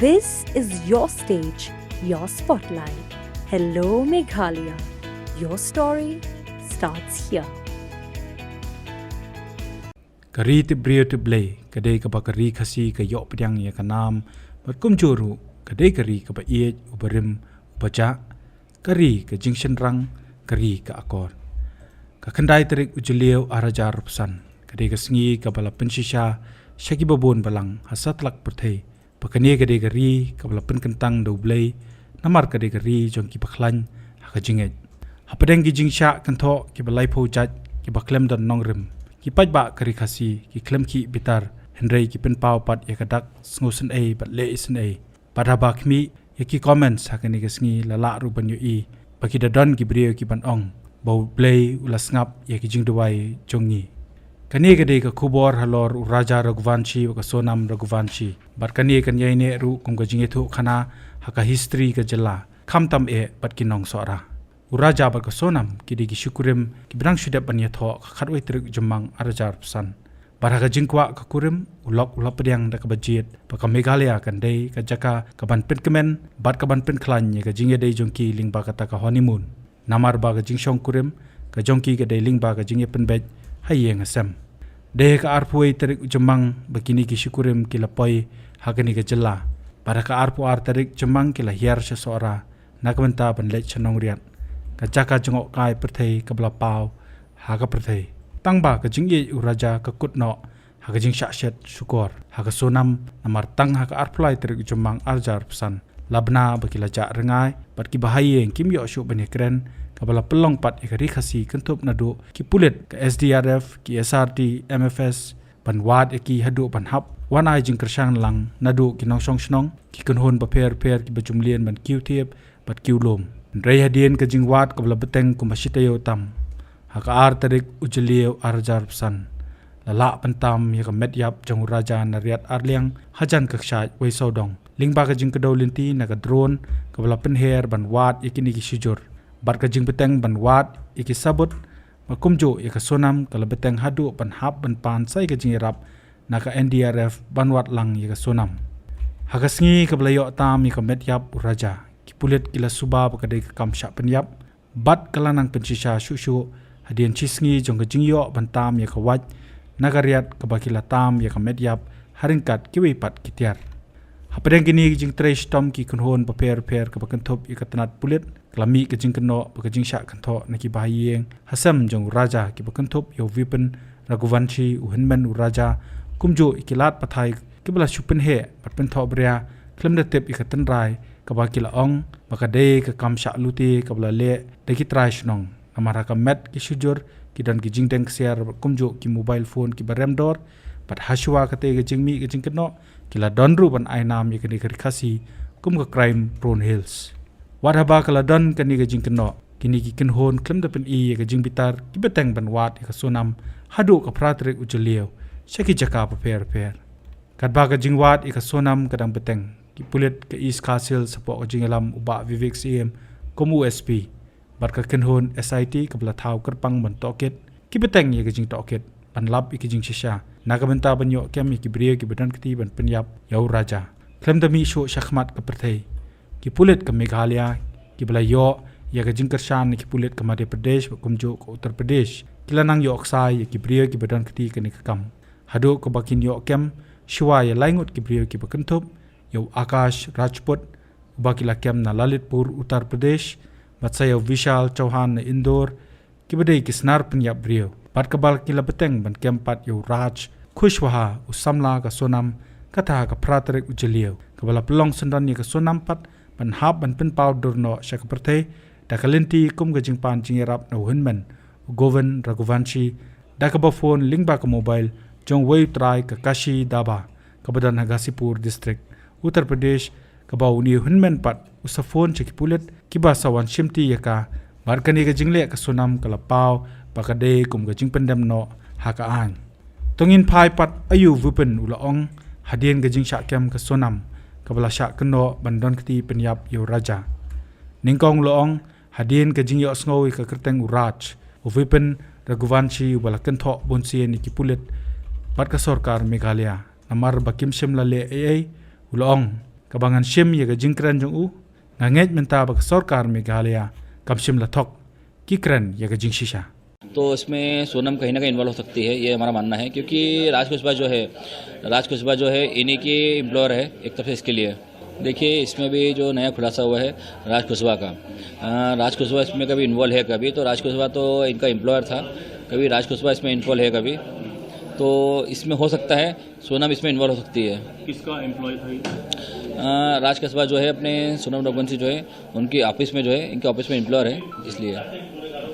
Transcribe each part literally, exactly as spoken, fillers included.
This is your stage, your spotlight. Hello, Meghalaya. Your story starts here. Ka ri tip briew tip Blei, ka dei kaba ka ri Khasi ka ïoh pdiang ïa ka nam, bad kumjuh ruh, ka dei ka ri kaba ïeit, uba rim, uba jah, ka ri ka jingshynrang, ka ri ka akor. Ka khyndai tarik u Jylliew arhajar arphew san, ka dei ka sngi kaba la pynshisha sha kiba bun balang ha satlak pyrthei, ba kane ka dei ka ri kaba la pynkyntang da U Blei, namar ka dei ka ri jong kiba khlaiñ ha ka jingngeit. Hapdeng ki jingshah kynthoh kiba laiphew jait, kiba khlem don nongrim, ki paidbah ka ri Khasi ki khlem khih bitar, hynrei ki pynpaw pat ïa ka dak sngewsynei bad leh isynei. Bad haba khmih ïa ki comments ha kane ka sngi, la lah ruh ban ïohi ba ki da don ki briew ki ban ong ba U Blei u la sngap ïa ki jingduwai jong ngi. Kane ka dei ka khubor halor u Raja Raghuvanshi bad ka Sonam Raghuvanshi. Bad kane kan ïaineh ruh kum ka jingïathuhkhana ha ka history ka jylla, khamtam eh bad ki nong Sohra. U Raja bad ka Sonam ki dei ki shikurim kiba dang shu dep ban ïathoh ha ka khatwei tarik u Jymmang arhajar arphew san. Bad ha ka jingkwah ka kurim, u lok u la pdiang da kaba jied ba ka Meghalaya kan dei ka jaka kaban pynkmen bad kaban pynkhlaiñ ïa ka jingïadei jong ki lyngba kata ka honeymoon. Namar ba ka jingshong kurim ka jong ki ka dei lyngba ka jingïapynbeit ha ïing ha sem. Dei ha ka arphew wei tarik u Jymmang ba kine ki shikurim ki la poi ha kane ka jylla. Bad ha ka arphew ar tarik Jymmang ki la hiar sha Sohra, na ka bynta ban leit sha Nongriat, ka jaka jngohkai pyrthei kaba la paw ha ka pyrthei. Tangba ka jingïeit u Raja ka kut noh ha ka jingshah shet shukor ha ka Sonam, namar tang ha ka arphew lai tarik u Jymmang arhajar arphew san, la bna ba ki la jah rngai bad kiba ha ïing kim ïoh shuh ban ïakren, kaba la pynlong pat ïa ka ri Khasi kynthup naduh ki pulit, ka S D R F, ki S R T, M F S, ban wad ïa ki haduh ban hap wan ai jingkyrshan lang naduh ki nongshong shnong, ki kynhun bapher bapher kiba ju mlien ban kiew thiep bad kiew lum. Hynrei hadien ka jingwad kaba la bteng kumba shi taïew tam, ha ka ar tarik u Jylliew arhajar arphew san, la lah pyntam ïa ka met ïap jong u Raja na Riat Arliang hajan ka kshaid wei sawdong, lyngba ka jingkdew lynti na ka drone kaba la pynher ban wad ïa kine ki shijur. Bad ka jingbteng ban wad ïa ki sabut, bad kumjuh ïa ka Sonam ka la bteng haduh ban hap ban pan sa ïa ka jingïarap na ka N D R F ban wad lang ïa ka Sonam. Ha ka sngi kaba la ïoh tam ïa ka met ïap u Raja, ki pulit ki la suba ba ka dei ka kam shah pynïap, bad ka la nang pynshisha shuh shuh hadien shi sngi jong ka jingïoh ban tam ïa ka wait na ka Riat kaba ki la tam ïa ka met ïap ha ryngkat kiwei pat ki tiar. Hapdeng kine ki jingtrei shitom, ki kynhun bapher bapher kaba kynthup ïa ka tnat pulit, ka la mih ka jingkynnoh bad ka jingshah kynthoh na kiba ha ïing ha sem jong u Raja kiba kynthup ïa u Vipin Raghuvanshi, u hynmen u Raja, kumjuh ïa ki lad pathai kiba la shu pynheh bad pynthohbria khlem da tip ïa ka tynrai, kaba ki la ong ba ka dei ka kam shah lute kaba la leh da ki trai shnong. Namar ha ka met ki shijur ki don ki jingdeng ksiar bad kumjuh ki mobile phone kiba rem dor, bad hashwa katei ka jingmih ka jingkynnoh, ki la don ruh ban ai nam ïa kane ka ri Khasi kum ka crime prone hills. Wat haba ka la don kane ka jingkynnoh, kine ki kynhun khlem da pyni ïa ka jingbitar ki bteng ban wad ïa ka Sonam haduh ka phra tarik u Jylliew sha ki jaka bapher bapher. Katba ka jingwad ïa ka Sonam ka dang bteng, ki pulit ka East Khasi Hills hapoh ka jingïalam u Bah Vivek Syiem kum u S P, bad ka kynhun S I T kaba la thaw kyrpang ban tohkit, ki bteng ïa ka jingtohkit ban lap ïa ka jingshisha na ka bynta ban ïoh kem ïa ki briew kiba don kti ban pynïap ïa u Raja. Khlem da mih shuh shakhmat ka pyrthei, ki pulit ka Meghalaya kiba la ïoh ïa ka jingkyrshan na ki pulit ka Madhya Pradesh bad kumjuh ka Uttar Pradesh, ki la nang ïoh ksai ïa ki briew kiba don kti kane ka kam, haduh kaba kin ïoh kem shwa ïa lai ngut ki briew kiba kynthup ïa u Akash Rajput, uba ki la kem na Lalitpur, Uttar Pradesh, bad sa ïa u Vishal Chauhan na Indore, kiba dei ki snar pynïap briew. Bad kaba ki la bteng ban kem pat ïa u Raj Kushwaha, u samla ka Sonam, kata ha ka phra tarik u Jylliew, kaba la pynlong syndon ïa ka Sonam pat ban hap ban pynpaw dur noh sha ka pyrthei da ka lynti kum ka jingpan jingïarap na u hynmen u Govind Raghuvanshi da kaba phone lyngba ka mobile jong uwei u trai ka Kashi Daba, kaba don ha Ghazipur District, Uttar Pradesh, kaba une u hynmen pat u sa phone sha ki pulit kiba sa wan shimti ïa ka. Bad kane ka jingleh ka Sonam ka la paw ba ka dei kum ka jingpyndem noh ha ka aiñ. To ngin phai pat ïa u Vipin, u la ong, hadien ka jingshah kem ka Sonam kaba la shah kynnoh ban don kti pynïap ïa u Raja. Nyngkong u la ong, hadien ka jingïohsngew ïa ka kyrteng u Raj, u Vipin Raghuvanshi uba la kynthoh bunsien ïa ki pulit bad ka sorkar Meghalaya, namar ba kim shym la leh ei ei, u la ong, kaba ngan shim ïa ka jingkren jong u, nga ngeit mynta ba ka sorkar Meghalaya kam shym la thok ki kren ïa ka jingshisha. तो इसमें सोनम कहीं ना कहीं इन्वॉल्व हो सकती है, ये हमारा मानना है, क्योंकि राज कुशवाहा जो है, राज कुशवाहा जो है, इन्हीं की एम्प्लॉयर है एक तरफ से इसके लिए। देखिए, इसमें भी जो नया खुलासा हुआ है राज कुशवाहा का, अ, राज कुशवाहा इसमें कभी इन्वॉल्व है कभी, तो राज कुशवाहा तो इनका एम्प्लॉयर था, कभी राज कुशवाहा इसमें इन्वॉल्व है कभी, तो इसमें हो सकता है सोनम इसमें इन्वॉल्व हो सकती है। किसका एम्प्लॉय था ये? अ, राज कुशवाहा जो है अपने सोनम रघुवंशी जो है उनकी ऑफिस में जो है, इनके ऑफिस में एम्प्लॉयर है, इसलिए।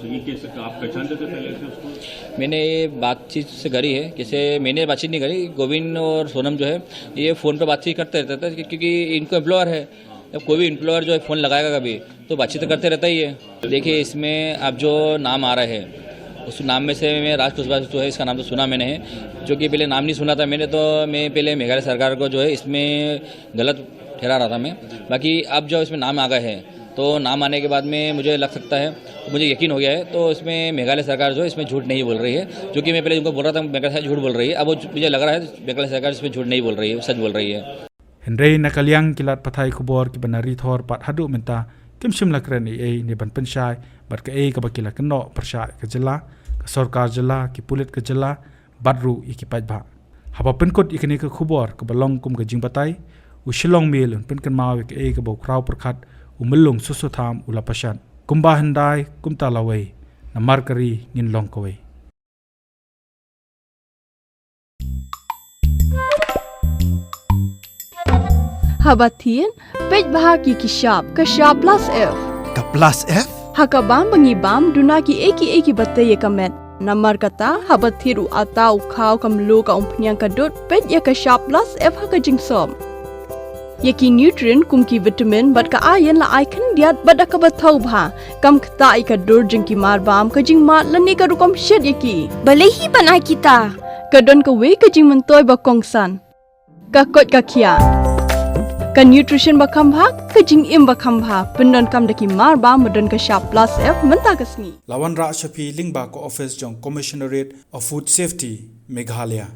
तो ये कैसे, आप पहचानते थे पहले से उसको? मैंने ये बातचीत से करी है, जैसे मैंने बातचीत नहीं करी, गोविंद और सोनम जो है ये फ़ोन पे बातचीत करते रहते थे, क्योंकि इनको एम्प्लॉयर है। जब कोई भी एम्प्लॉयर जो है फ़ोन लगाएगा कभी, तो बातचीत तो करते रहता ही है। देखिए, इसमें अब जो नाम आ रहा है, उस नाम में से मैं राज कुशवाहा जो है, इसका नाम तो सुना मैंने है, जो कि पहले नाम नहीं सुना था मैंने, तो मैं पहले मेघालय सरकार को जो है इसमें गलत ठहरा रहा था मैं। बाकी अब जो इसमें नाम आ गए हैं, तो नाम आने के बाद में मुझे लग सकता है, मुझे यकीन हो गया है, तो इसमें मेघालय सरकार जो है इसमें झूठ नहीं बोल रही है। जो कि मैं पहले उनको बोल रहा था मेघालय सरकार झूठ बोल रही है, अब वो मुझे लग रहा है मेघालय सरकार इसमें झूठ नहीं बोल रही है, सच बोल रही है। Hynrei na ka liang ki lad pathai khubor kiba na ri thor pat haduh mynta kim shym la kren ei ei ne ban pynshai bad kaei kaba ki la kynnoh pyrshah ïa ka jylla, ka sorkar jylla, ki pulit ka jylla bad ruh ïa ki paidbah. Haba pynkut ïa kane ka khubor kaba long kum ka jingbatai, u Shillong Mail un pynkynmaw ïa kaei kaba u khraw pyrkhat u Myllung Soso Tham u la pashat. Kumba hyndai kumta lawei, namar ka ri ngin long kawei. Haba thied, peit bha ki ki shap, ka shap plus F. Ka plus F? Ha ka bam ba ngi bam, duna ki ei ki ei kiba tei ïa ka met. Namar kata, haba thied u atta u khaw ka mluh ka umphniang ka dud, peit ïa ka shap plus F ha ka jingsop. Ïa ki nutrient kum ki vitamin bad ka iron la ai khyndiat bad da kaba thaw bha. Kam ktah ïa ka dur jong ki mar bam, ka jingmad lane ka rukom shet ïa ki. Balei hi ban ai kita? Ka don kawei ka jingmyntoi ba kongsan. Ka koit ka khiah. Ka nutrition ba kham bha, ka jingim ba kham bha. Pyndonkam da ki mar bam ba don ka shap plus F mynta ka sngi. La wanrah sha phi lyngba ka office jong Commissionerate of Food Safety, Meghalaya.